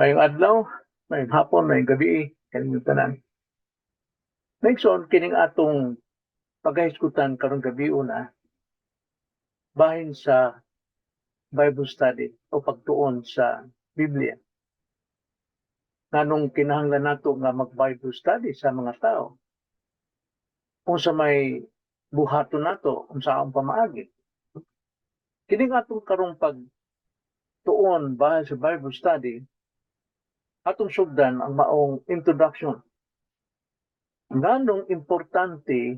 Maayong adlaw, maayong hapon, maayong gabi, kaninyong tanan. Mga igsoon, kining atong paghahisgutan karong gabi una, bahin sa Bible study o pagtuon sa Biblia. Nganong kinahanglan nato nga mag-Bible study sa mga tao? Unsa may buhaton nato, unsa ang pamaagi? Kining atong karong pagtuon bahin sa Bible study, atong sugdan ang maong introduction. Nganong importante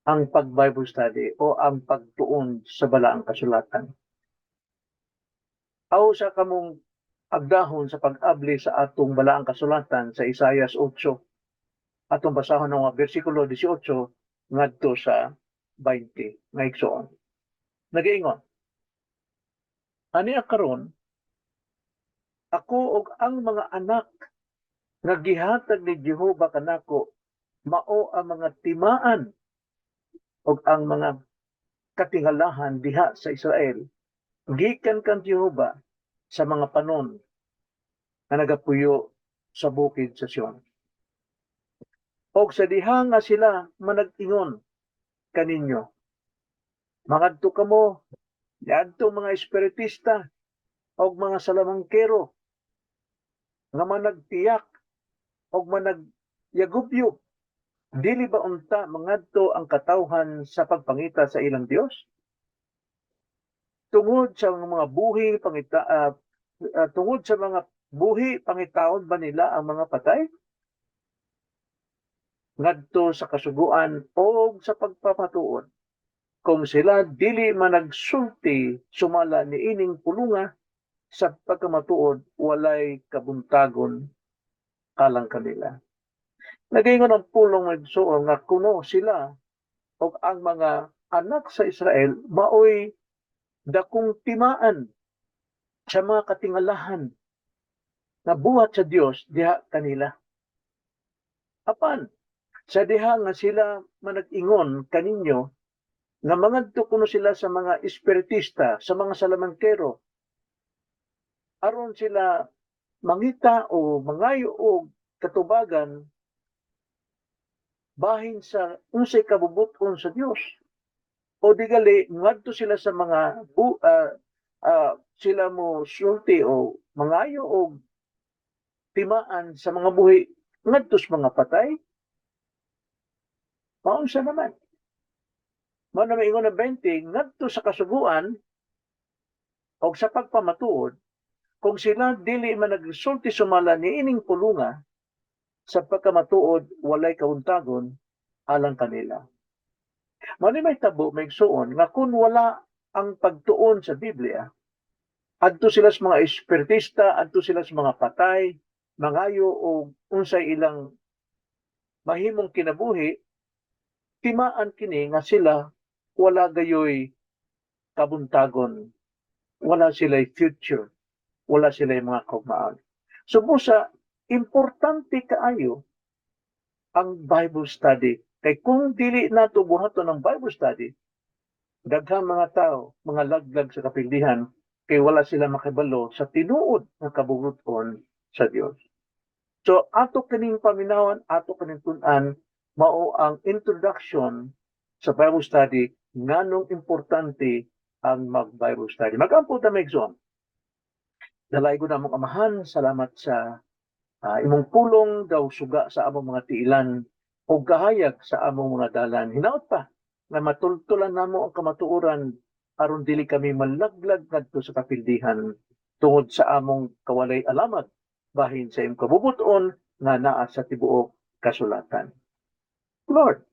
ang pag-Bible study o ang pagtuon sa Balaang Kasulatan? Aw sa kamong agdahon sa pag-abli sa atong Balaang Kasulatan sa Isaias 8. Atong basahon ang mga bersikulo 18 ngadto sa 20, mga igsoon. Nagaingon, "Ania karon, ako ug ang mga anak nga gihatag ni Jehova kanako mao ang mga timaan ug ang mga katingalahan diha sa Israel gikan kang Jehova sa mga panon nga nagapuyo sa bukid sa Sion. Og sa diha nga sila manag-ingon kaninyo, 'Mangadto kamo niadto mga espiritista og mga salamangkero nga managtiyak og managyagubyog, dili ba unta mangadto ang katawhan sa pagpangita sa ilang Dios?' Tungod sa mga buhi pangita tungod sa mga buhi, pangitaon ba nila ang mga patay? Ngadto sa kasuguan o sa pagpamatuod, kung sila dili managsulti sumala niining pulunga, sa pagkamatuod walay kabuntagon alang kanila." Nagaingon ang pulong, mga igsoon, nga kuno sila og ang mga anak sa Israel maoy dakong timaan sa mga katingalahan na buhat sa Dios diha kanila. Apan sa diha nga sila manag-ingon kaninyo nga mangadto kuno sila sa mga espiritista, sa mga salamangkero, aron sila mangita o mangayo og katubagan bahin sa unsay kabubut-on sa Dios. O di gali ngadto sila sa mga sila mo sulti o mangayo og timaan sa mga buhi ngadto sa mga patay. Maunsa naman? Mao na maingon ang 20, ngadto sa kasuguan o sa pagpamatuod, kung sila dili man nagsulti sumala niining pulunga, sa pagkamatuod walay kabuntagon alang kanila. Mao ni mahitabo, mga igsuon, nga kung wala ang pagtuon sa Biblia, adto sila sa mga espiritista, adto sila sa mga patay, mangayo og unsay ilang mahimong kinabuhi, timaan kini nga sila wala gayoy kabuntagon, wala sila'y future, wala sila'y mga kaugmaan. So busa, importante kaayo ang Bible study. Kay kung dili nato buhaton ang Bible study, daghang mga tao, mga laglag sa kapildihan, kay wala sila makibalo sa tinuod nga kabubut-on sa Dios. So ato kining paminawan, ato kining tun-an, mao ang introduction sa Bible study, nganong importante ang mag-Bible study. Mag-ampo ta, mga igsoon. Dalaygon namong Amahan, salamat sa imong pulong daw suga sa among mga tiilan o gahayag sa among mga dalan. Hinaot pa nga matultulan namo ang kamatuoran aron dili kami malaglag ngadto sa kapildihan tungod sa among kawalay alamat bahin sa imong kabubut-on nga naa sa tibuok kasulatan. Lord,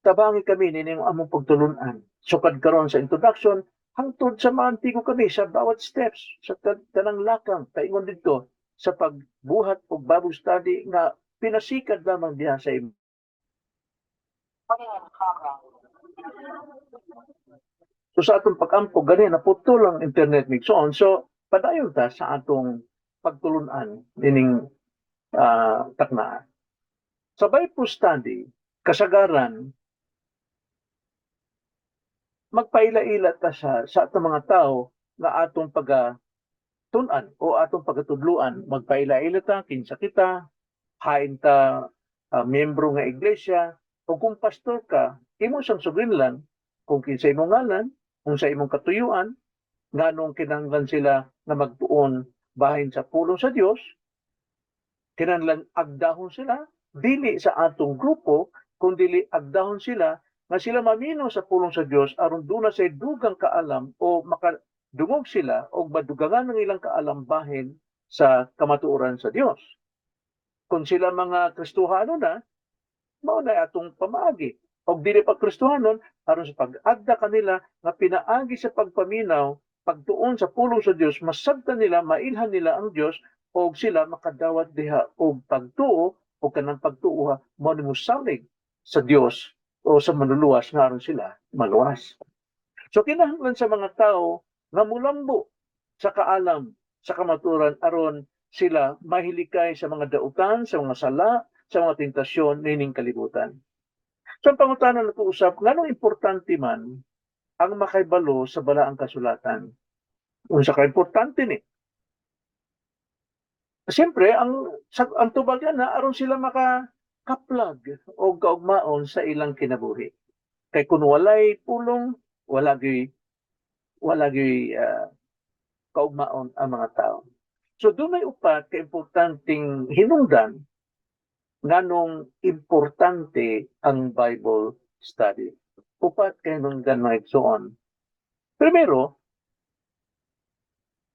tabangi kami nining among pagtulunan. Sukad karon sa introduction hangtod sa maantigo kami sa bawat steps sa tanang lakang paingon didto sa pagbuhat og Bible study nga pinasikad lamang diha sa imo. Recording in progress. So sa atong pag-ampo gani naputol ang internet, mga igsoon. So padayon ta sa atong pagtulunan nining taknaan. Sa Bible study, kasagaran magpaila-ila ta sa atong mga tao nga atong paga tun-an o atong pagkatudluan. Magpaila-ila ta, kinsa kita, hain ta miyembro nga iglesia, o kung pastor ka, imo siyang suginlan kung kinsa imong ngalan, kung sa imong katuyuan, nganong kinahanglan sila nga magtuon bahin sa pulong sa Dios, kinahanglan agdahon sila dili sa atong grupo, kung dili agdahon sila nga sila mamino sa pulong sa Dios aron duna sa dugang kaalam o makadungog sila o madugangan ang ilang kaalam bahin sa kamatuoran sa Dios. Kung sila mga Kristohano na, mao na atong pamaagi. Og dili pa Kristohanon, aron sa pag-agda kanila nga pinaagi sa pagpaminaw, pagtuon sa pulong sa Dios, masabtan nila, mailhan nila ang Dios og sila makadawat diha og pagtuo, o kanang pagtuo mao ni mosalig sa Dios o sa manluluwas nga aron sila maluwas. So kinahanglan sa mga tao nga mulambo sa kaalam sa kamatuoran aron sila mahilikay sa mga dautan, sa mga sala, sa mga tentasyon nining kalibutan. So ang pangutana nato usab, nganong importante man ang makaibalo sa balaang kasulatan? Unsa ka importante ni? Siyempre, ang tubag na aron sila maka kaplag o kaugmaon sa ilang kinabuhi. Kay kung walay pulong, wala gyuy kaugmaon ang mga tao. So dunay upat ka importanteng hinungdan nganong importante ang Bible study. Upat ka hinungdan, mga igsoon. Primero,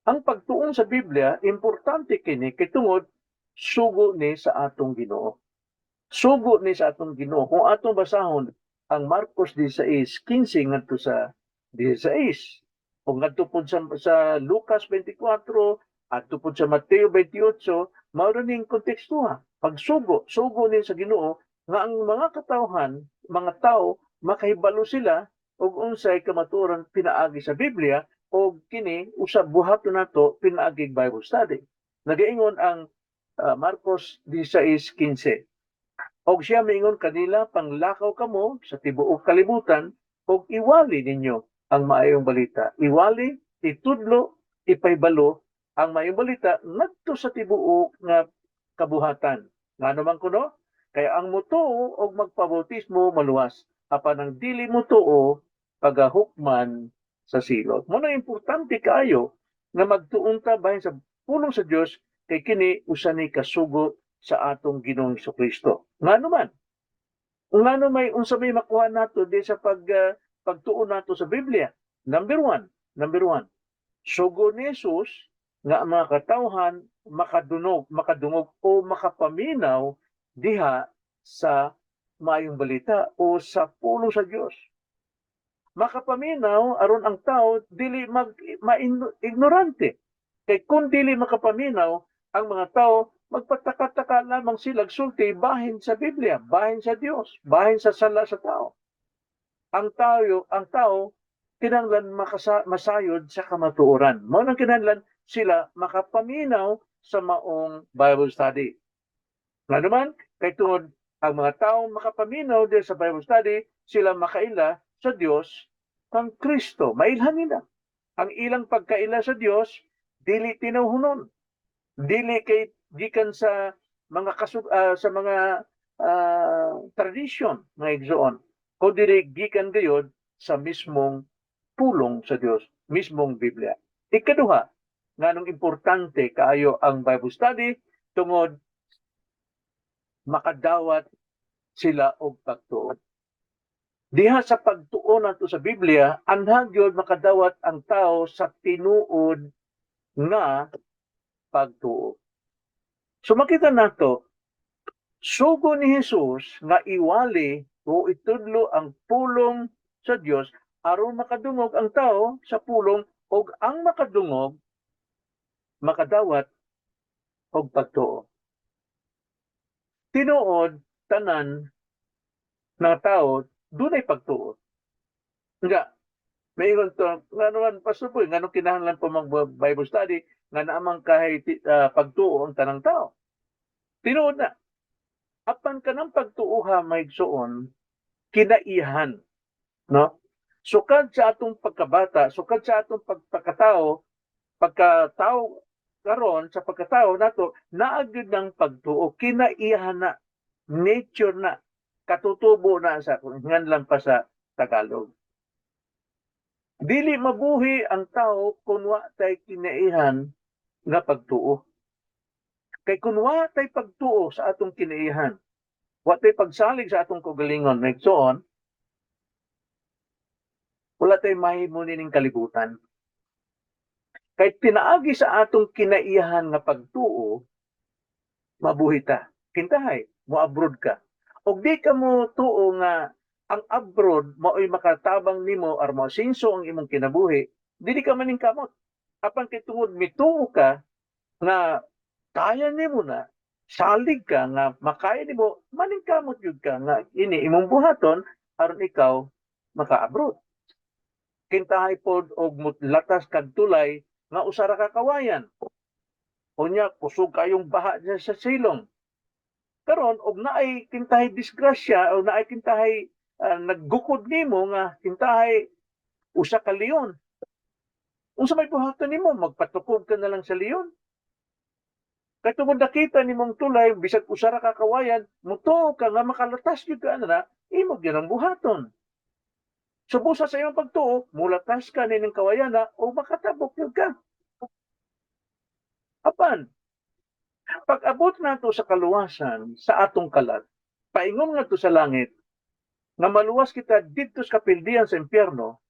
ang pagtuon sa Biblia, importante kini kay tungod sugo ni sa atong Ginoo. Sugo ni sa atong Ginoo. Kung atong basahon ang Marcos 16:15 ngadto sa 16, o ngadto pod sa Lucas 24, adto pod sa Mateo 28, mao ra ning konteksto ha. Pagsugo, sugo ni sa Ginoo nga ang mga katawhan, mga tao makahibalo sila og unsay kamatuoran pinaagi sa Biblia, og kini usab buhaton nato pinaagi Bible study. Nagaingon ang Marcos 16:15. Og siya miingon kanila, "Panglakaw kamo sa tibuok kalibutan ug iwali ninyo ang maayong balita." Iwali, itudlo, ipahibalo ang maayong balita ngadto sa tibuok nga kabuhatan. Ngano man kuno? Kaya ang mutuo og magpabautismo maluwas, apan ang dili mutuo pagahukman sa silot. Mao na importante kaayo nga magtuon ta bahin sa pulong sa Dios kay kini usa ni kasugo sa atong Ginoong Kristo. Ngano man? Ngano may unsa may makuha nato di sa pagtuon nato sa Biblia? Number one, sugo ni Jesus nga ang mga katawhan makadungog o makapaminaw diha sa maayong balita o sa pulong sa Dios. Makapaminaw aron ang tao dili mag ignorante. Kay kung dili makapaminaw ang mga tao, magpataka-taka lamang sila sulti bahin sa Biblia, bahin sa Dios, bahin sa sala sa tao. Ang tao kinahanglan masayod sa kamatuoran. Mao nang kinahanglan sila makapaminaw sa maong Bible study. Ngano man, kay tungod ang mga tao makapaminaw din sa Bible study, sila makaila sa Dios kang Kristo. Mailhan nila. Ang ilang pagkaila sa Dios dili tinawhunon. Dili kay gikan sa mga tradisyon, mga igsoon. Kundi gikan gayod sa mismong pulong sa Dios, mismong Biblia. Ikaduha, nganong importante kaayo ang Bible study, tungod makadawat sila og pagtuo. Diha sa pagtuo nato sa Biblia, anha gyud makadawat ang tao sa tinuod nga pagtuo. So makita nato, sugo ni Jesus nga iwali o itudlo ang pulong sa Dios aron makadungog ang tao sa pulong, og ang makadungog makadawat og pagtuo. Tinuod, tanan ng tao dunay pagtuo. Nga, may ingon to, nga naman, Pastor Boy, ngano kinahanglan pa mag Bible study, nga naamang kahit pagtuo ang tanang tao? Tinuod na. Apan kanang pagtuoha, mga igsoon, kinaihan. No? Sukad sa atong pagkabata, sukad sa atong pagkatao, pagkatao, Karon sa pagkatao nato, naa gyud ng pagtuo, kinaiyahan na, nature na, katutubo na sa ngan lang pa sa Tagalog. Dili mabuhi ang tao kung wa tay kinaihan nga pagtuo. Kay kung wa tay pagtuo sa atong kinaihan, wa tay pagsalig sa atong kaugalingon, mga igsoon, wala tay mahimo nining kalibutan. Kay pinaagi sa atong kinaiyahan nga pagtuo, mabuhi ta. Kintahay, mo abroad ka. Og di ka mo tuo nga ang abroad mao'y makatabang nimo or moasenso ang imong kinabuhi, dili ka maningkamot. Apan kay tungod mituo ka nga kaya nimo na, salig ka nga makaya nimo, maningkamot gyud ka nga ini imong buhaton aron ikaw maka-abroad. Kintahay pod og mutlatas kag tulay nga usa ra ka kawayan. Unya kusog kayong baha diyan sa silong. Karon og naay kintahay disgrasya o naay kintahay naggukod nimo nga kintahay usa ka leon. Unsa may buhaton nimo? Magpatukog ka na lang sa leon. Kay tungod nakita nimong tulay bisag usa ra ka kawayan, mutuo ka nga makalatas gyud ka ana, imo gyud ang buhaton. So busa sa imong pagtuo, mulatas ka nining kawayana o makatabok gyud ka. Apan, pag-abot nato sa kaluwasan sa atong kalat, paingon ngadto sa langit, nga maluwas kita didto sa kapildian sa impyerno,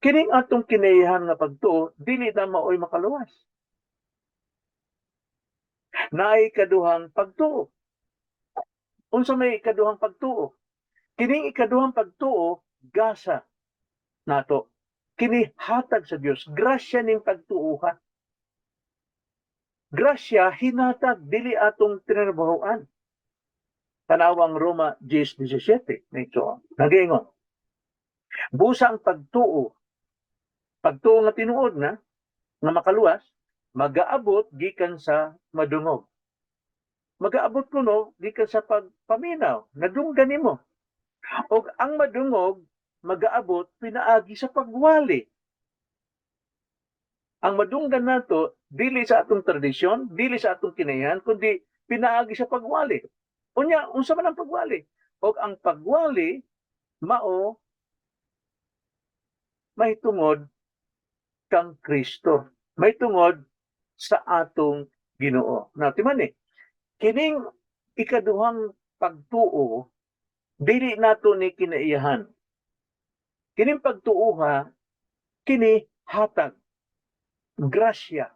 kining atong kinaiyahan nga pagtuo, dili na maoy makaluwas. Naay ikaduhang pagtuo. Unsa may ikaduhang pagtuo? Kining ikaduhang pagtuo, gasa nato. Kini hatag sa Dios, grasya ning pagtuoha. Grasya hinatag, dili atong tinrabahoan. Tanawang Roma 10:17 nito. Nagiingon: Busa ang pagtuo, pagtuo nga tinuod na nga makaluwas, magaabot gikan sa madungog. Magaabot kuno gikan sa pagpaminaw, nadunggan nimo. Og ang madungog magaabot pinaagi sa pagwali. Ang madunggan nato dili sa atong tradisyon, dili sa atong kinayan, kundi pinaagi sa pagwali. Unya, unsa man ang pagwali? Og ang pagwali mao mahitungod kang Kristo. Mahitungod sa atong Ginoo. Now, timan eh, kining ikaduhang pagtuo, dili nato ni kinaiyahan. Kining pagtuoha, kini hatag, grasya,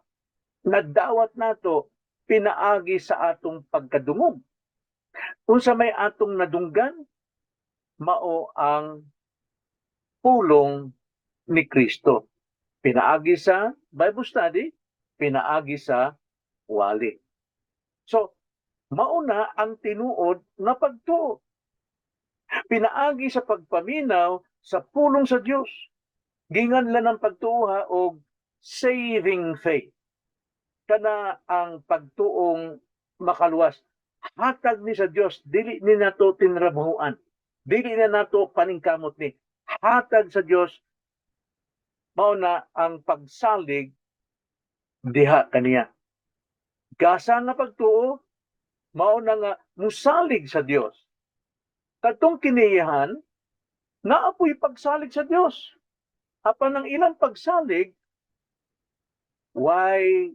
nadawat nato pinaagi sa atong pagkadungog. Unsa may atong nadunggan, mao ang pulong ni Kristo. Pinaagi sa Bible study, pinaagi sa wali. So, mauna ang tinuod nga pagtuo. Pinaagi sa pagpaminaw sa pulong sa Dios. Ginganlan ang pagtuoha og saving faith. Kana ang pagtuong makaluwas. Hatag ni sa Dios, dili ni nato tinrabahoan. Dili na nato paningkamot ni. Hatag sa Dios, mao na ang pagsalig diha kaniya. Gasa nga pagtuo, mao na nga musalig sa Dios. Kadtong kiniyahan, naa poy pagsalig sa Dios. Apan ang ilang pagsalig, why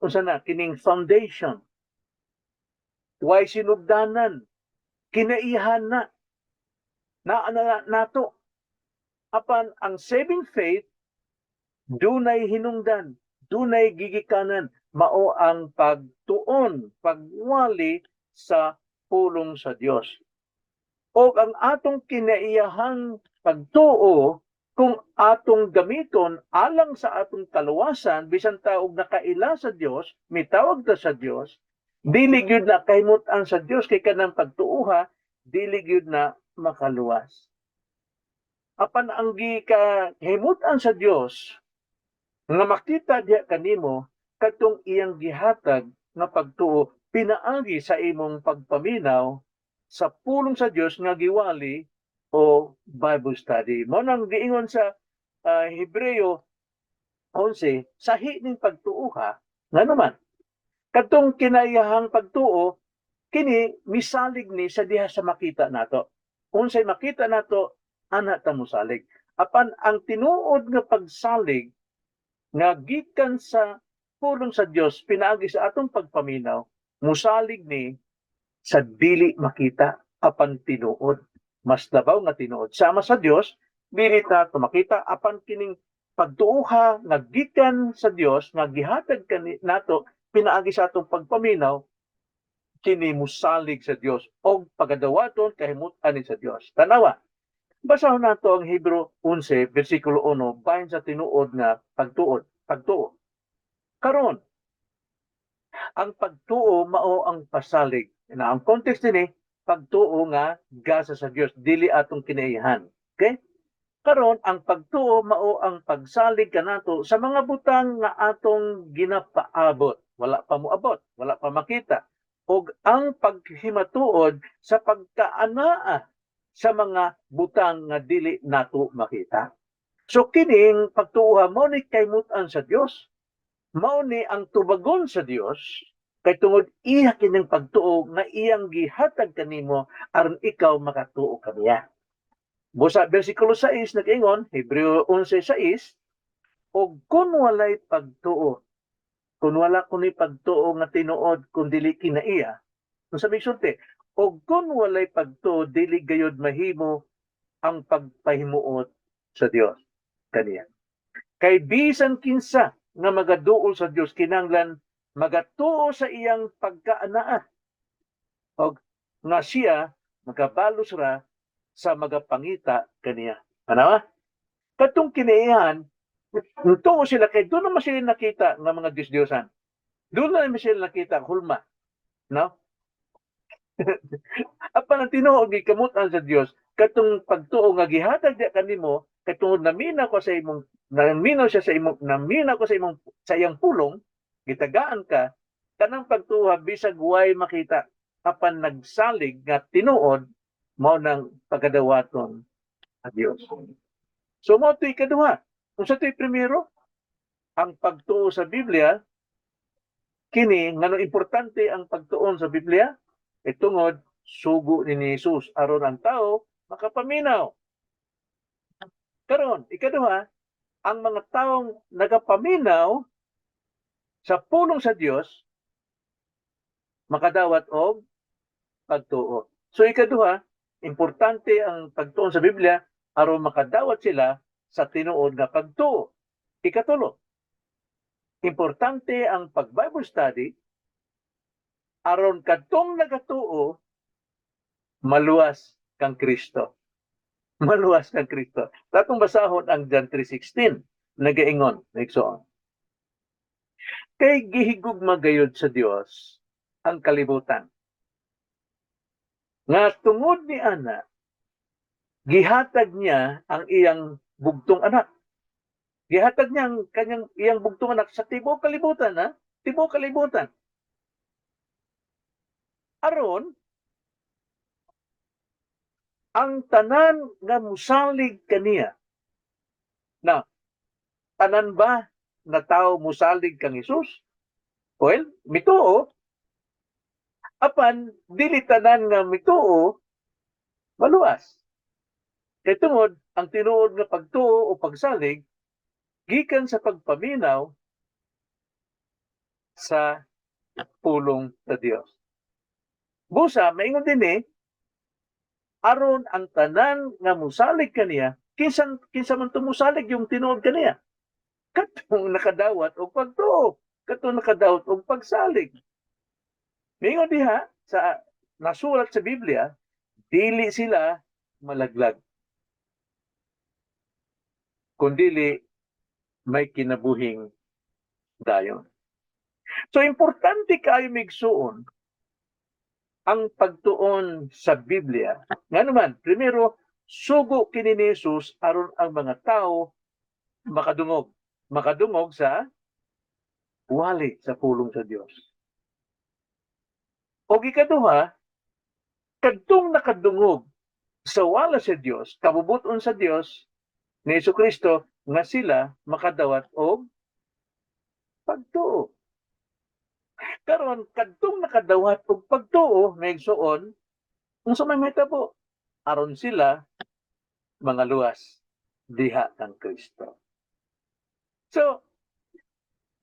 unsa na kining foundation, why sinugdanan, kinaihan na na, na nato. Apan ang saving faith, dunay hinungdan, dunay gigikanan, mao ang pagtuon, pagwali sa pulong sa Dios. O ang atong kinaiyahang pagtuo, kung atong gamiton alang sa atong kaluwasan, bisan ta og nakaila sa Dios, mitawag ta sa Dios, dili gyud na kahimut-an sa Dios kay kanang pagtuoha dili gyud na makaluwas. Apan ang gikahimut-an sa Dios nga makita diha kanimo kadtong iyang gihatag nga pagtuo pinaagi sa imong pagpaminaw sa pulong sa Dios nga giwali o Bible study. Mao nang giingon sa Hebreo 11, sahi ning pagtuoha. Ngano man? Katong kinaiyahang pagtuo, kini misalig ni sa diha sa makita nato. Unsay makita nato, ana ta mosalig. Apan ang tinuod nga pagsalig nga gikan sa pulong sa Dios pinaagi sa atong pagpaminaw, musalig ni sa dili makita apan tinuod. Mas labaw nga tinuod. Sama sa Dios, dili ta makita, apan kining pagtuoha nga gikan sa Dios nga gihatag kani nato pinaagi sa atong pagpaminaw, kini musalig sa Dios og pagadawaton kahimut-an ni sa Dios. Tanawa. Basahon nato ang Hebreo 11 bersikulo 1 bahin sa tinuod nga pagtuod, pagtuo. Karon, ang pagtuo mao ang pasalig. Na ang context dinhi, pagtuo nga gasa sa Dios, dili atong kinaiyahan. Okay? Karon, ang pagtuo mao ang pagsalig kanato sa mga butang nga atong ginapaabot. Wala pa moabot, wala pa makita. Og ang paghimatuod sa pagkaanaa sa mga butang nga dili nato makita. So kining pagtuoha mao ni kahimutan sa Dios. Mao ni ang tubagon sa Dios kay tungod iya kining pagtuo nga iyang gihatag kanimo aron ikaw makatuo kaniya. Busa bersikulo 6 nag-ingon, Hebreo 11:6, "Og kun walay pagtuo," kun wala kuno'y pagtuo nga tinuod kun dili kinaiya, unsa may sulti? "Og kun walay pagtuo, dili gayod mahimo ang pagpahimuot sa Dios kaniya. Kay bisan kinsa nga magaduol sa Dios kinahanglan magatuo sa iyang pagkaanaa og nga siya magabalos ra sa magapangita kaniya." Ano ba? Katong kinaiyahan, tuo sila kay doon naman sila nakita nga mga Diyos-Diyosan. Doon na naman sila nakita hulma. No? Apan ang tinuod gikamutan sa Dios, katong pagtuo nga gihatag diya kanimo kay tungod naminaw siya sa imong, naminaw ko sa imong, sa iyang pulong, gitagaan ka kanang pagtuo bisag way makita apan nagsalig nga tinuod, mao nang pagkadawaton sa Dios. So mao to'y ikaduha. Unsa to'y primero? Ang pagtuo sa Biblia. Kini ngano importante ang pagtuon sa Biblia? E tungod sugo ni Jesus aron ang tao makapaminaw. Karon, ikaduha, ang mga taong nagapaminaw sa pulong sa Dios makadawat og pagtuo. So ikaduha, importante ang pagtuon sa Biblia aron makadawat sila sa tinuod nga pagtuo. Ikatulo, importante ang pag-Bible study aron kadtong nagatuo maluwas kang Kristo. Maluwas kang Kristo. Atong basahon ang John 3:16, nagaingon, igsoon. "Kay gihigugma gayud sa Dios ang kalibutan, nga tungod ni ana gihatag niya ang iyang bugtong anak." Gihatag niya ang kanyang iyang bugtong anak sa tibuok kalibutan, ha? Tibuok kalibutan. Aron ang tanan nga musalig kaniya. Na tanan ba na tao musalig kang Hesus? Well, mituo. Apan dili tanan nga mituo maluwas. Kay tungod ang tinuod nga pagtuo o pagsalig gikan sa pagpaminaw sa pulong sa Dios. Busa maingon din eh, aron ang tanan nga musalig kaniya, kinsa man to musalig yung tinuod kaniya? Katong nakadawat og pagtuo, katong nakadawat og pagsalig. Mingon diha sa nasulat sa Biblia, dili sila malaglag, kundili may kinabuhing dayon. So importante kaayo, migsuon, ang pagtuon sa Biblia. Nga naman, primero, sugo kini ni Jesus aron ang mga tao makadungog. Makadungog sa wali sa pulong sa Dios. O ikaduha, kadtong nakadungog sa wala sa Dios, kabubuton sa Dios ni Jesu Kristo nga sila makadawat og pagtuo. Karon, kadtong nakadawat og pagtuo, mga igsoon, unsa may mahitabo? Aron sila mga luwas diha kang Kristo. So,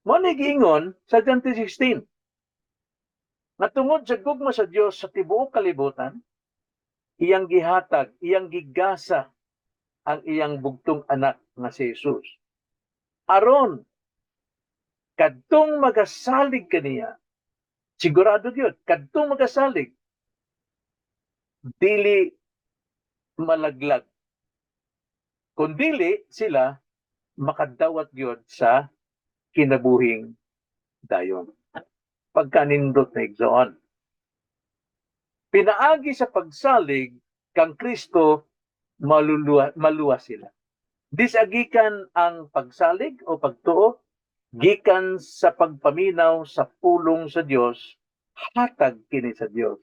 mo ni giingon sa John 3:16 nga tungod sa gugma sa Dios sa tibuok kalibutan, iyang gihatag, iyang gigasa ang iyang bugtong anak nga si Jesus. Aron kadtong magasalig kaniya, sigurado gyud, kadtong magasalig dili malaglag, kundili sila makadawat gyud sa kinabuhing dayon. Pagkanindot, mga igsoon. Pinaagi sa pagsalig kang Kristo, maluluwa, maluwas sila. Disagikan ang pagsalig o pagtuo, gikan sa pagpaminaw sa pulong sa Dios, hatag kini sa Dios.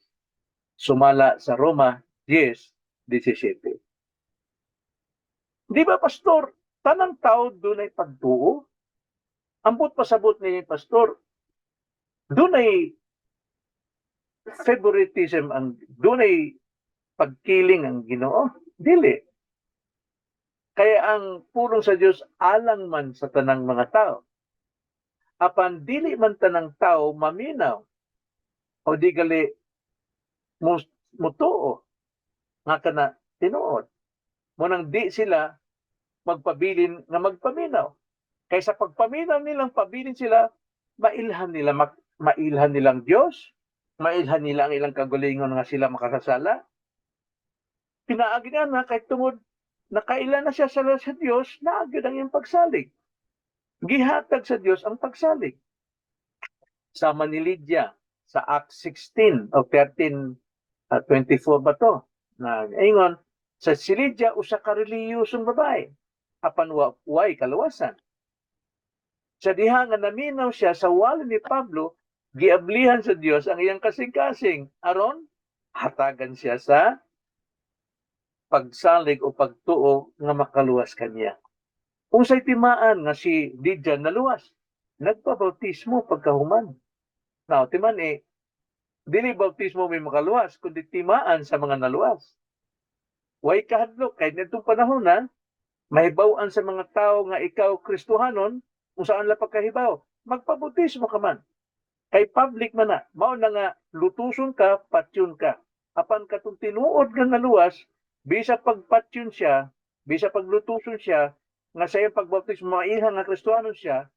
Sumala sa Roma 10:17. Di ba, pastor, tanang tao dunay pagtuo? Ambot pasabot ni pastor, dunay favoritism ang dunay pagkiling ang Ginoo? Dili. Kaya ang pulong sa Dios alang man sa tanang mga tao. Apan dili man tanang tao maminaw o di gali mutuo nga kana tinuod. Mao nang di sila magpabilin nga magpaminaw. Kaysa pagpaminaw nilang pabilin sila, mailhan nila mailhan nilang Dios, mailhan nila ang ilang kagalingon nga sila makasasala. Pinaagi na na kay tungod nakaila na siya sa Dios, naagi ang iyang pagsalig. Gihatag sa Dios ang pagsalig. Sama ni Lydia sa Acts 16 o 13 24 ba to? Na ingon sa si Lydia, usa ka reliyosong babae apan way kaluwasan. Sa diha nga naminaw siya sa wali ni Pablo, giablihan sa Dios ang iyang kasing-kasing aron hatagan siya sa pagsalig o pagtuo nga makaluwas kaniya. Unsay timaan nga si Lydia naluwas? Nagpabautismo pagkahuman. Now, timan eh, dili bautismo may makaluwas, kundi timaan sa mga naluwas. Way kahadlok, kay nitong panahon na, mahibaw-an sa mga tao nga ikaw Kristohanon, kung saan la pagkahibaw, magpabautismo ka man. Kay public man na, mao na nga lutuson ka, patyon ka. Apan katong tinuod nga naluwas, bisa pagpatyon siya, bisa paglutuson siya, nga sa iyang pagbautismo maiha nga Kristohanon siya,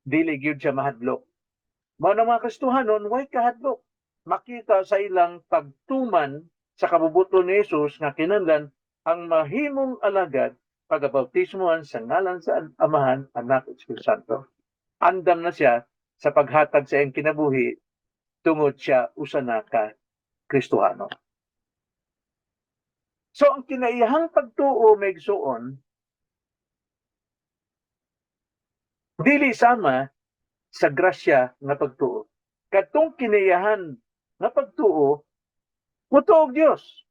dili gyud siya mahadlok. Mao na mga Kristohanon, way kahadlok. Makita sa ilang pagtuman sa kabubuton ni Jesus nga kinahanglan ang mahimong alagad pagabautismohan sa ngalan sa Amahan, Anak at Espiritu Santo. Andam na siya sa paghatag sa iyang kinabuhi tungod siya usa na ka Kristohano. So ang kinaiyahang pagtuo, mga igsoon, dili sama sa grasya nga pagtuo. Katong kinaiyahan nga pagtuo, mutuo og Dios.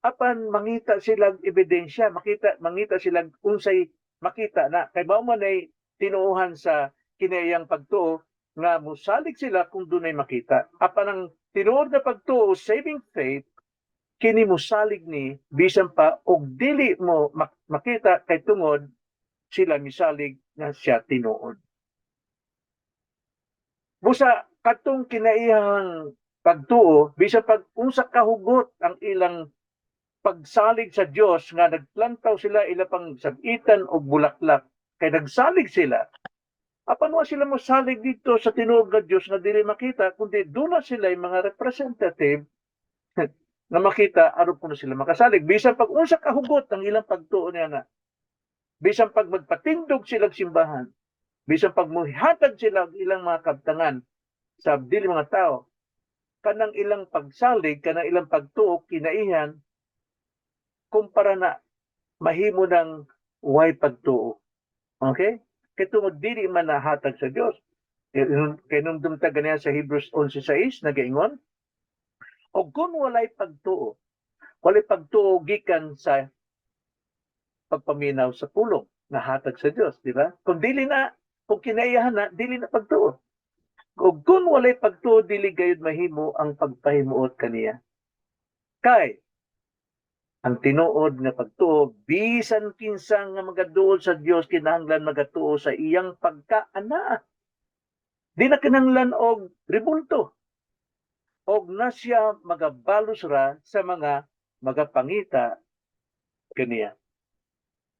Apan mangita silang ebidensya, makita mangita silang unsay makita na kay mao man ay tinuohan sa kinaiyang pagtuo nga musalig sila kung dunay makita. Apan ang tinuod na pagtuo, saving faith, kini musalig ni bisan pa og dili mo makita kay tungod sila misalig nga siya tinuod. Busa katong kinaiyang pagtuo, bisan pag unsa kahugot ang ilang pagsalig sa Dios nga nagplantaw sila ila pang sabitan og bulaklak kay nagsalig sila. Apan wa sila mosalig dito sa tinuod nga Dios nga dili makita, kundi duna sila yung mga representative nga makita aron kuno sila makasalig. Bisan pag unsa kahugot ang ilang pagtuo niya na, bisan pag magpatindog sila simbahan, bisan pag muhatag sila og ilang mga kabtangan sa dili mga tao, kanang ilang pagsalig, kanang ilang pagtuo kinaihan, kumpara na mahimo ng way pagtuo. Okay? Kay tungod dili man nahatag sa Dios. Kay numdum ta ganiya sa Hebrews 11:6, nagaingon, og kung walay pagtuo, walay pagtuo gikan sa pagpaminaw sa pulong nga hatag sa Dios, di ba? Kung dili na, kung kinaiyahan na, dili na pagtuo. Ug kung walay pagtuo, dili gayud mahimo ang pagpahimuot kaniya. Kay ang tinuod nga pagtuo, bisan kinsa nga magaduol sa Dios kinahanglan magatuo sa iyang pagkaanaa. Di na kinahanglan og rebulto. Og na siya magabalos ra sa mga magapangita kaniya.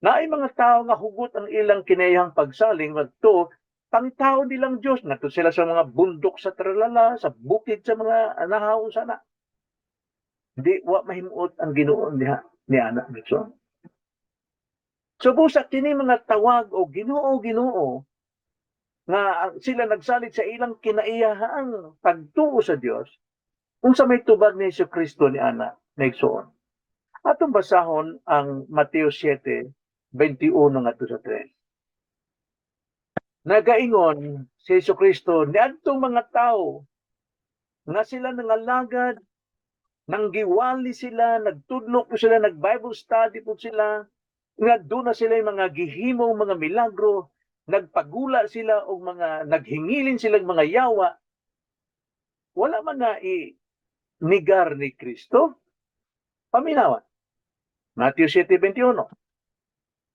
Naay mga tao nga hugot ang ilang kinaiyahang pagsalig magtuo, pangitaon nilang Diyos. Ngadto sila sa mga bundok sa tralala, sa bukid, sa mga anahaw sana. Di wa mahimuot ang Ginoo niya ni ana so. So busa kini mga tawag o "Ginoo, Ginoo" nga sila nagsalig sa ilang kinaiyahang pagtuo sa Dios, unsa may tubag ni Hesus Kristo ni ana na, igsoon? Atong basahon ang Mateo 7:21 ngadto sa 3. Nagaingon si Hesus Kristo niadtong mga tao nga sila nangalagad, nanggiwali sila, nagtudlo po sila, nag-Bible study po sila, nga doon na sila yung mga gihimong mga milagro, nagpagula sila og mga naghingilin silang mga yawa. Wala man na i negar ni Kristo. Paminawan. Matthew 7:21.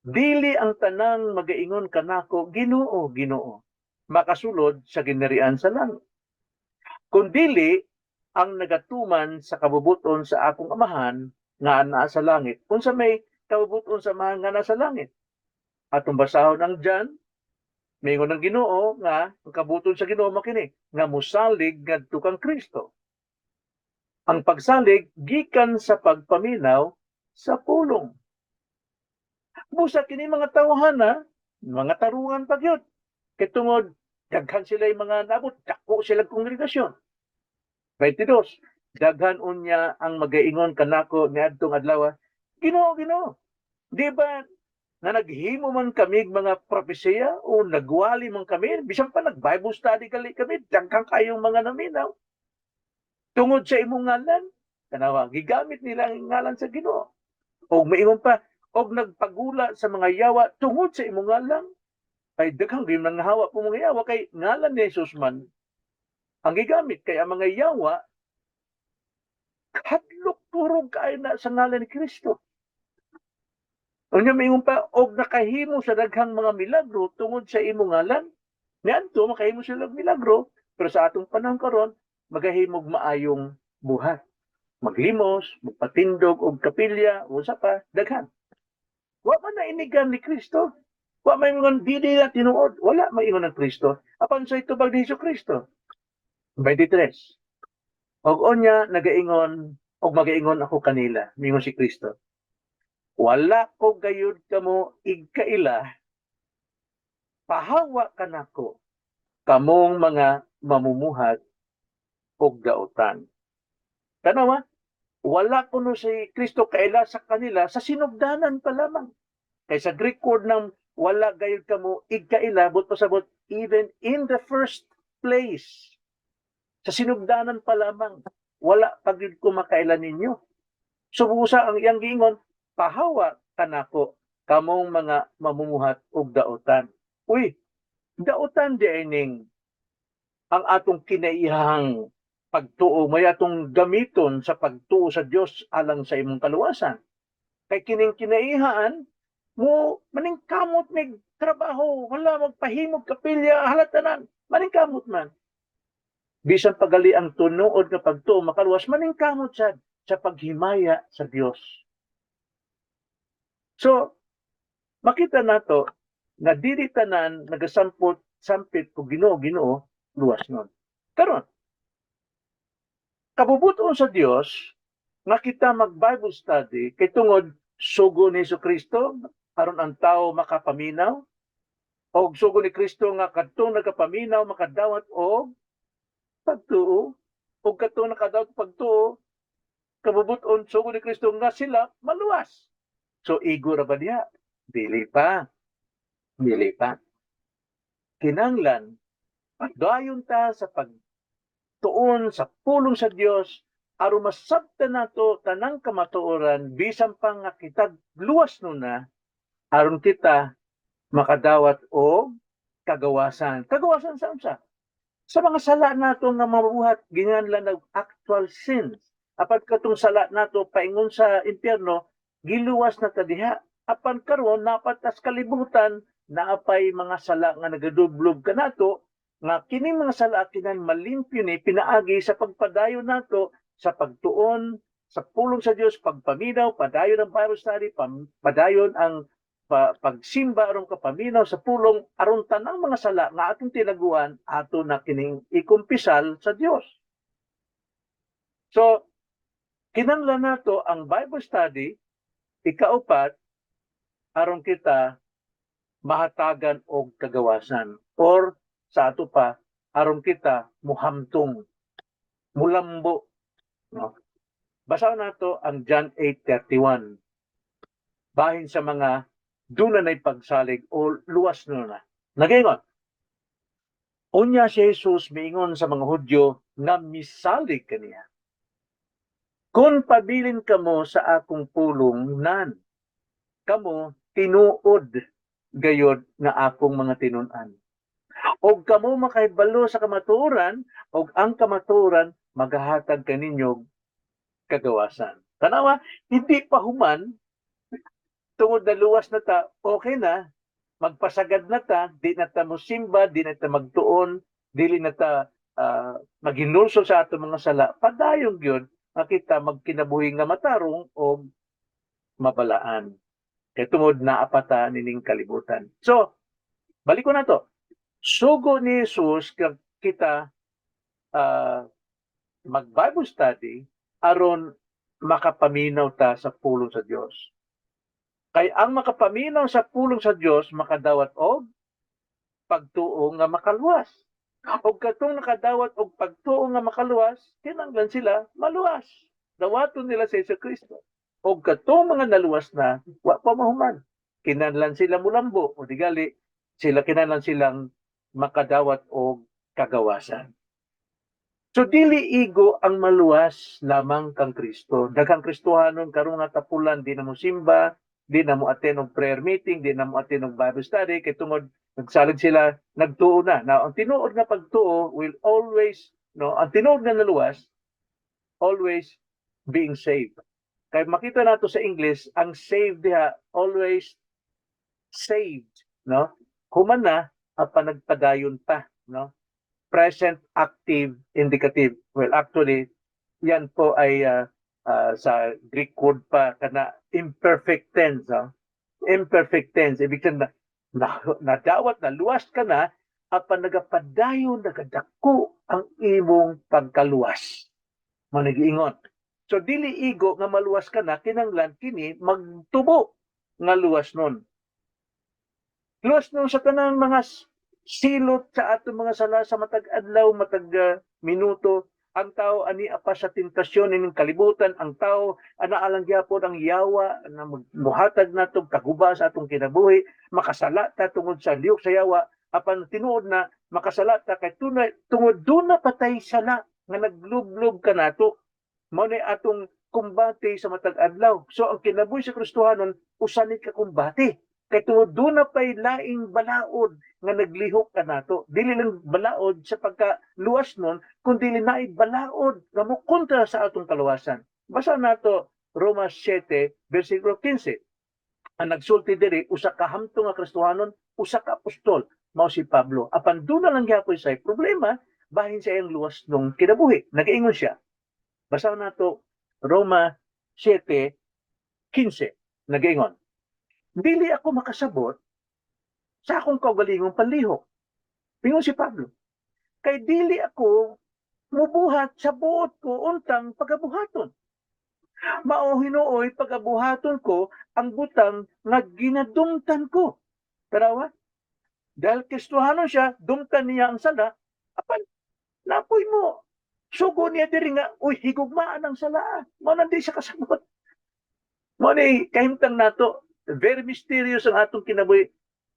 "Dili ang tanang magaingon kanako, 'Ginoo, Ginoo,' makasulod sa ginharian sa langit. Kundili ang nagatuman sa kabubuton sa akong Amahan nga naa sa langit." Unsa may kabubuton sa Amahan nga naa sa langit? Atong basahon ang John, mingon ng Ginoo nga ang kabuton sa Ginoo makini nga musalig ngadto kang Kristo. Ang pagsalig gikan sa pagpaminaw sa pulong. Busa kini mga tawhana, mga tarungan pa gyud. Kay tungod daghan sila yung mga nabot, dako sila kongregasyon. 22. "Daghan unya ang magaingon kanako niadtong adlaw, 'Ginoo, Ginoo. Di ba na naghimo man kami mga propesiya o nagwali man kami, bisan pa nag-Bible study gali kami, daghan kayong mga naminaw tungod sa imong ngalan?'" Tanawa, gigamit nila ang ngalan sa Ginoo. O maingon pa, "Og nagpagula sa mga yawa tungod sa imong ngalan." Kay daghang gyud mga hawa po mga yawa kay ngalan ni Jesus man ang gigamit, kay ang mga yawa hadlok turog kaayo na sa ngalan ni Kristo. Unya maingon pa, "Og nakahimo sa daghang mga milagro tungod sa imong ngalan?" Niadto makahimo sila og milagro, pero sa atong panahon karon magahimog maayong buhat. Maglimos, magpatindog og kapilya, unsa pa, daghan. Wa man na inigan ni Kristo. Wa may ingon dili na tinuod. Wala maingon ng Kristo. Apan sa tubag ni Hesus Kristo. 23. "Og unya nagaingon og magaingon ako kanila," mingon si Kristo. "Wala ko gayud kamo igkaila, pahawa kanako kamong mga mamumuhat og dautan." Tanawa, wala kuno si Kristo kaila sa kanila sa sinugdanan pa lamang. Kay sa Greek word ng "wala gayud kamo igkaila," but pasabot, even in the first place. Sa sinugdanan pa lamang, wala pa gyud ko makaila ninyo. Subusa ang iyang giingon, "Pahawa kanako kamong mga mamumuhat og dautan." Uy, dautan di ning ang atong kinaiyahang pagtuo, may atong gamiton sa pagtuo sa Dios alang sa imong kaluwasan. Kay kining kinaihaan mo maningkamot mig trabaho, wala magpahimog kapilya, halatanan, maningkamot man. Bisan pagali ang tunuod nga pagtuo makaluwas, maningkamot sad sa paghimaya sa Dios. So, makita nato nga dili tanan nagasampot sampit og "Ginoo, Ginoo" luwas nun. Karon, kabubuton sa Dios nga kita mag Bible study kay tungod sugo ni Kristo aron ang tao makapaminaw og sugo ni Kristo nga kadtong nagapaminaw makadawat og pagtuo, ug kadtong nakadawat og pagtuo, kabubuton sugo ni Kristo nga sila maluwas. So igo ra ba diha? Dili pa. Dili pa. Kinanglan padayon ta sa pagtuon sa pulong sa Dios aron masabtan nato tanang kamatuoran, bisan pa nga kita luwas nuna, aron kita makadawat og kagawasan. Kagawasan sa unsa? Sa mga sala nato nga mabuhat, ginganlan og actual sins. Apan katong sala nato paingon sa impyerno, giluwas na ta diha. Apan karon naa pa ta's kalibutan, naapay mga sala nga nagadublob kanato, nga kining mga sala kinan malimpyo ni pinaagi sa pagpadayon nato sa pagtuon sa pulong sa Dios, pagpaminaw, padayon ang Bible study, padayon ang pagsimba aron kapaminaw sa pulong, aron tanang mga sala nga atong tinaguan ato na kining ikumpisal sa Dios. So kinahanglan nato ang Bible study, ikaupat, aron kita mahatagan og kagawasan or sa ato pa aron kita muhamtong, mulambo, no? Basahon nato ang John 8:31 bahin sa mga duna na'y pagsalig o luwas na. Nagaingon, unya si Jesus miingon sa mga Hudyo nga misalig kaniya, "Kung pabilin kamo sa akong pulong nan, kamo tinuod gayod nga akong mga tinun-an. Og kamo makahibalo sa kamatuoran, og ang kamatuoran magahatag kaninyo kagawasan." Tanawa, hindi pa human tungod na luwas na ta, okay na, magpasagad na ta, di na ta mosimba, di na ta magtuon, dili na ta maghinulsol sa atong mga sala, padayon gyud nga kita magkinabuhi nga matarong o mabalaan. Kay tungod naa pa ta nining kalibutan. So, balik ko na to. Sugo ni Jesus kita mag Bible study aron makapaminaw ta sa pulong sa Dios. Kay ang makapaminaw sa pulong sa Dios makadawat og pagtuo nga makaluwas. Og katong nakadawat og pagtuo nga makaluwas, kinahanglan sila maluwas. Dawaton nila sa Hesus Kristo. Og katong mga naluwas na, wa pa mahuman. Kinahanglan sila mulambo o digali sila kinahanglan silang makadawat og kagawasan. So dili igo ang maluwas lamang kang Kristo. Daghang Kristohanon karon nga tapulan, di na mo simba, di na mo attend og prayer meeting, di na mo attend og Bible study kay tungod nagsalig sila, nagtuo na. Now, ang tinuod nga pagtuo will always, no, ang tinuod nga naluwas always being saved. Kay makita nato sa English, ang saved diha always saved, no? Human na apan nagpadayon pa, no? Present active indicative. Well, actually, yan po ay sa Greek word pa kana imperfect tense. Ah. Imperfect tense. Ibig sabihin na, nadawat na luwas ka na, apan nagapadayon, nagadako ang imong pagkaluwas. Mao giingon. So dili igo nga maluwas ka na, kinanglan kini magtubo nga luwas nun. Luwas nun sa tanang mga silot sa atong mga sala sa matag adlaw, matag minuto. Ang tao ani pa sa tentasyon ining kalibutan, ang tao ana alang gyapon ang yawa na muhatag nato kaguba sa atong kinabuhi, makasala ta tungod sa lihok sa yawa, apan tinuod na makasala ta kay tunay tungod duna pa tay sala nga naglublob kanato. Mao ni atong kumbate sa matag adlaw. So ang kinabuhi sa Kristohanon usa ni ka kumbate. Kay tungod duna pay laing balaod nga naglihok kanato. Dili lang balaod sa pagkaluwas nun, kundi naay balaod nga mokontra sa atong kaluwasan. Basa nato Roma 7 versikulo 15. Ang nagsulti diri usa ka hamtong nga Kristohanon, usa ka apostol, mao si Pablo. Apan duna lang gyapon say problema bahin sa iyang luwas nung kinabuhi. Nagaingon siya. Basa nato Roma 7:15. Nagaingon, "Dili ako makasabot sa akong kaugalingong panlihok." Ingon si Pablo, "Kay dili ako mubuhat sa buot ko untang pagabuhaton. Mao hinuoy pagabuhaton ko ang butang nga ginadumtan ko." Tarawa? Dahil Kristohanon siya, dumtan niya ang sala, apan napoy mo. Sugo niya diri nga, uy, higugmaan ang sala. Mao nang di siya kasabot. Mao ni kahimtang nato, very mysterious ang atong kinabuhi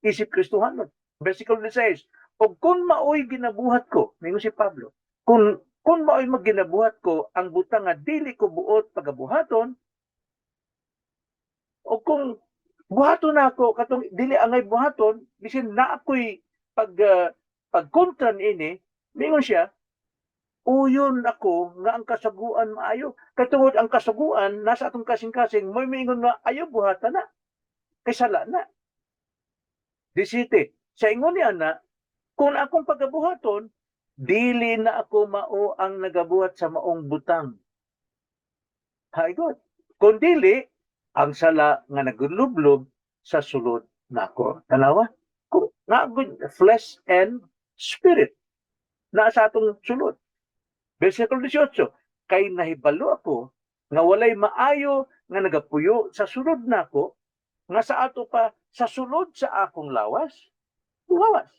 isip Kristohanon. Versikulo 16, "Og kung maoy ginabuhat ko," ningon si Pablo, "kung maoy magginabuhat ko ang butang nga dili ko buot pagabuhaton, o kung buhaton nako katong dili angay buhaton, bisin na ako'y pagkontra niini, Mingon siya, uyon ako nga ang kasuguan maayo. Kay tungod ang kasuguan nasa atong kasing-kasing, mo'y miingon nga ayaw buhata na. Kay sala na. 17. Sa ingon niya na, kung akong pagabuhaton, dili na ako mao ang nagabuhat sa maong butang. Hay God. Kung dili, ang sala nga naglublob sa sulod nako. Tanawa? Kung na good flesh and spirit na sa atong sulod. Versikulo 18, kay nahibalo ako nga walay maayo nga nagapuyo sa sulod nako, nga sa ato pa sa sulod sa akong lawas, lawas.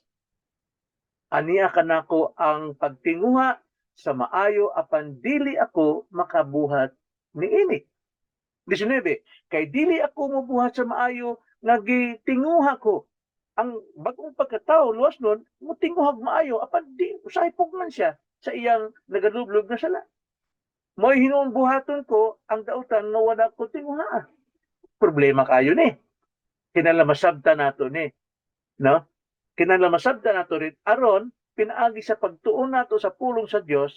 Ania kanako ang pagtinguha sa maayo, apan dili ako makabuhat niini. 19, kay dili ako mobuhat sa maayo nga gitinguha ko. Ang bagong pagkatao, luwas nun, motinguhag maayo, apan di usahay pugnan siya sa iyang nagalublob na sala. Mo'y hinuon buhaton ko ang dautan nga wala ko tinguha. Problema kayo ni. Kinahanglan masabta nato ni. No? Kinahanglan masabta nato rin aron pinaagi sa pagtuon nato sa pulong sa Dios,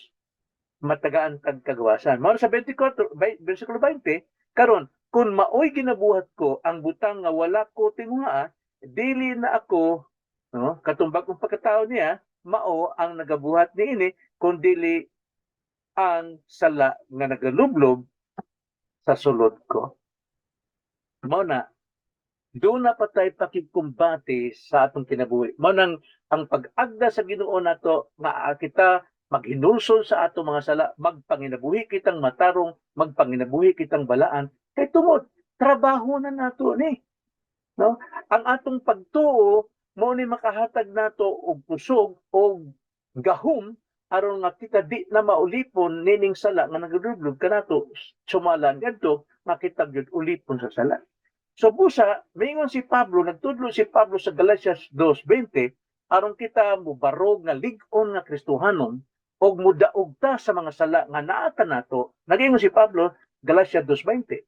matagaan kag kagawasan. Mao sa 24, versikulo 20, karon kung maoy ginabuhat ko ang butang nga wala ko tinguha, dili na ako, no, katong bagong pagkatao niya mao ang nagabuhat niini, kun dili ang sala nga nagalublob sa sulod ko. Mao na doon na patay pakigkumbate sa atong kinabuhi. Mao nang ang pag-agda sa Ginoo nato nga kita maghinulsol sa atong mga sala, magpanginabuhi kitang matarong, magpanginabuhi kitang balaan, kay tungod trabaho na nato ni. No? Ang atong pagtuo mao ni makahatag nato og kusog og gahom aron nga kita di na maulipon nining sala nga nagadudlog kanato, sumalan kadto nga kita gyud ulipon sa sala. So busa, mingon si Pablo, nagtudlo si Pablo sa Galatians 2:20, aron kita mubarog nga lig-on nga Kristohanon og mudaog ta sa mga sala nga naa kanato. Nagingon si Pablo, Galatia 2:20.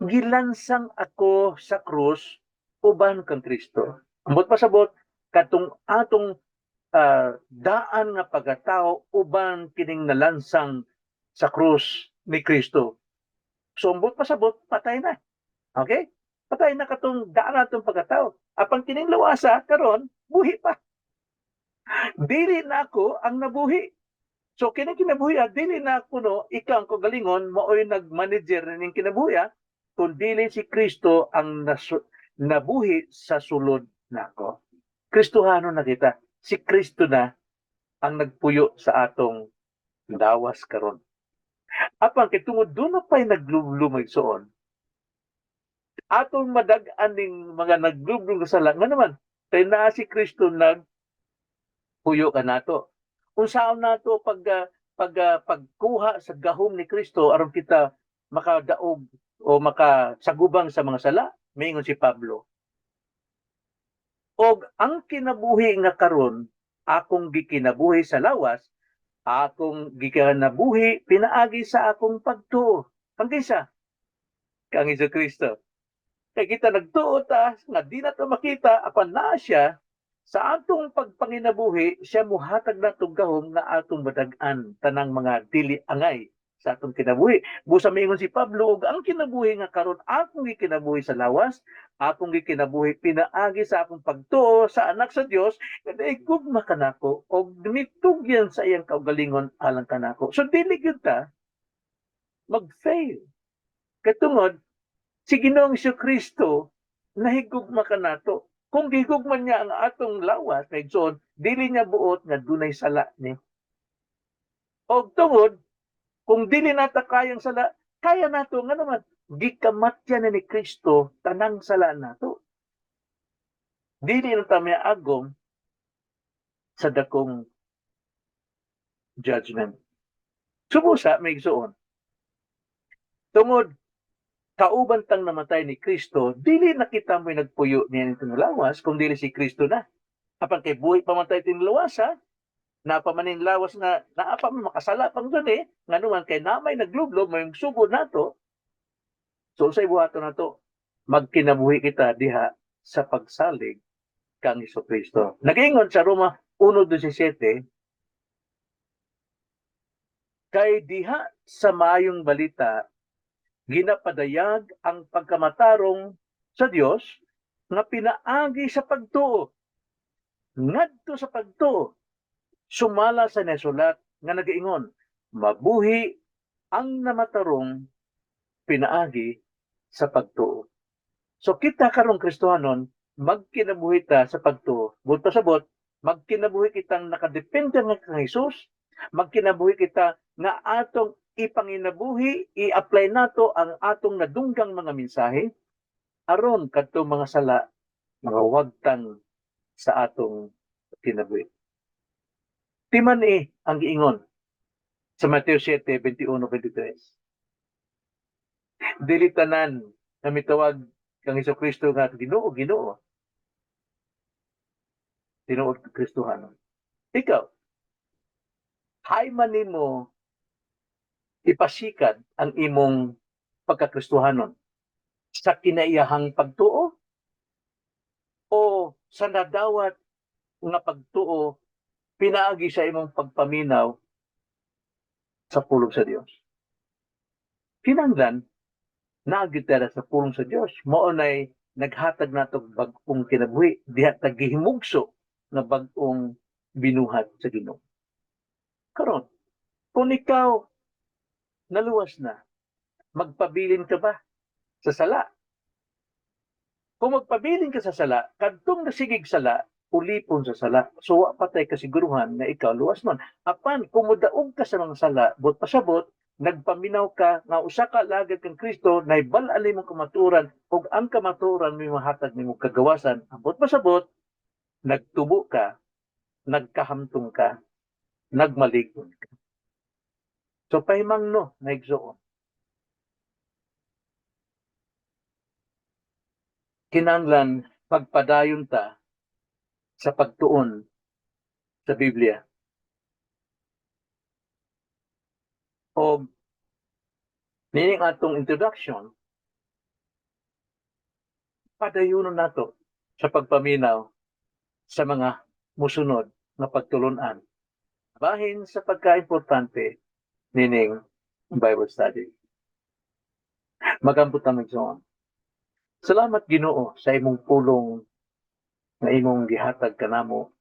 Gilansang ako sa krus uban kang Kristo. Ambot pasabot katong atong daan nga pagkatao uban kining nalansang sa krus ni Kristo. So ambot pasabot, patay na. Okay? Patay na katong daan natong pagkatao. Apan kining lawasa karon buhi pa. Dili na ako ang nabuhi. So kining kinabuhi, dili na ako, no, ikaw ang kagalingon maoy nag-manager ning kinabuhi, kun dili si Kristo ang nabuhi sa sulod nako. Kristohano na kita. Si Kristo na ang nagpuyo sa atong lawas karon. Apan kay tungod doon na pa'y naglublum, igsoon, atong madag-an ning mga naglublum sa sala nga naman kay naa si Kristo nag puyo kanato. Unsaon nato pag pagkuha sa gahom ni Kristo aron kita makadaog o makasagubang sa mga sala? Mingon si Pablo, og ang kinabuhi nga karon akong gikinabuhi sa lawas, akong gikinabuhi pinaagi sa akong pagtuo. Kang kinsa? Kang Hesus Kristo. Kay kita nagtuo ta nga di na to makita, apan naa siya sa atong pagpanginabuhi, siya muhatag natong gahom nga atong madag-an tanang mga dili angay sa atong kinabuhi. Busa miingon si Pablo, og ang kinabuhi nga karon akong gikinabuhi sa lawas, akong gikinabuhi pinaagi sa akong pagtuo sa Anak sa Dios nga gugma kanako og mitugyan sa iyang kaugalingon alang kanako. So dili gyud ta mag-fail. Katungod si Ginoong Kristo nahigugma kanato. Kung gihigugma niya ang atong lawas, kay igsoon, dili niya buot nga dunay sala ni. Og tungod kung dili nata kayang sala, kaya nato nga naman gikamatyan na ni Kristo tanang sala nato. Dili na ta agom sa dakong judgment. Sumusa, may igsoon. Tungod kauban tang namatay ni Kristo, dili na kita mo'y nagpuyo niya ng lawas, kung dili si Kristo na. Apan kay buhi pa man tayo tinlawas, ha? Napa man ning lawas nga naa pa man makasala pang dun eh. Nga naman kay namay naglublob, may sugo nato. So unsay buhaton nato? Magkinabuhi kita diha sa pagsalig kang Kristo. Nag-ingon sa Roma 1:17, Kay diha sa Maayong Balita ginapadayag ang pagkamatarong sa Dios nga pinaagi sa pagtuo ngadto sa pagtuo, sumala sa nasulat nga nagaingon, "Mabuhi ang namatarong pinaagi sa pagtuo." So kita karong Kristohanon, magkinabuhi ta sa pagtuo. Buot pasabot, magkinabuhi kitang nakadepende nga kang Jesus, magkinabuhi kita nga atong ipanginabuhi, i-apply nato ang atong nadunggang mga mensahe aron kadtong mga sala mga wagtang sa atong kinabuhi. Timan eh ang giingon sa Mateo 7:21-23. Dili tanan nga mitawag kang Kristo nga "Ginoo, Ginoo," tinuod Kristohanon. Ikaw, hay man nimo ipasikat ang imong pagkakristohanon sa kinaiyahang pagtuo o sa nadawat nga pagtuo pinaagi sa imong pagpaminaw sa pulong sa Dios? Kinahanglan naa gyud ta sa pulong sa Dios. Mao nay naghatag nato bag-ong kinabuhi, diha ta gihimugso nga bag-ong binuhat sa Ginoo. Karon, kung ikaw naluwas na, magpabilin ka ba sa sala? Kung magpabilin ka sa sala, kadtong nasigig sala, ulipon sa sala. So wa pa tay kasiguruhan nga ikaw luwas nun. Apan kung modaog ka sa mga sala, buot pasabot, nagpaminaw ka nga usa ka alagad kang Kristo, nahibal-an imong kamatuoran ug ang kamatuoran may mahatag nimo kagawasan. Ambot pasabot, nagtubo ka, nagkahamtong ka, nagmalig-on ka. So pahimangno, mga igsoon. Kinahanglan pagpadayon ta sa pagtuon sa Biblia. O nining atong introduction, padayonon nato sa pagpaminaw sa mga musunod nga pagtulunan. Bahin sa pagkaimportante nining Bible study. Mag-ampo ta, mga igsoon. Salamat, Ginoo, sa imong pulong nga imong gihatag kanamo.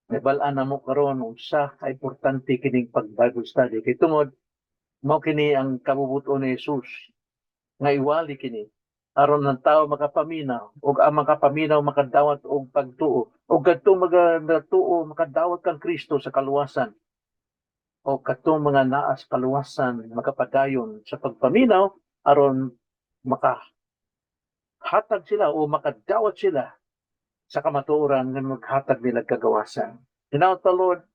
Nahibal-an namo karon unsa ka importante kining pag Bible study kay tungod mao kini ang kabubut-on ni Jesus nga iwali kini aron ang tao makapaminaw ug ang makapaminaw makadawat og pagtuo ug kadtong mga natuo makadawat kang Kristo sa kaluwasan o kadtong mga naa sa kaluwasan makapadayon sa pagpaminaw aron makahatag sila o makadawat sila sa kamatuoran nga maghatag nila kagawasan. Hinaot ta, Lord,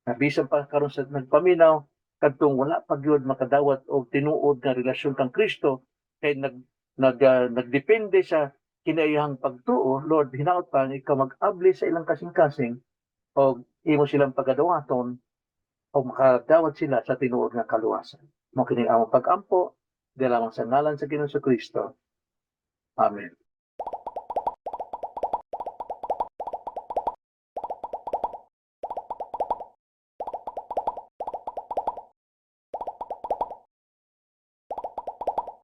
na bisan pa karon sa nagpaminaw, kadtong wala pa gyud makadawat og tinuod nga relasyon kang Kristo kay nag nag nagdepende sa kinaiyahang pagtuo, Lord, hinaot pa nga ikaw mag-abli sa ilang kasing-kasing o imo silang pagadawaton o makadawat sila sa tinuod nga kaluwasan. Mao kini among pag-ampo, lamang sa ngalan sa Ginoong Kristo. Amen.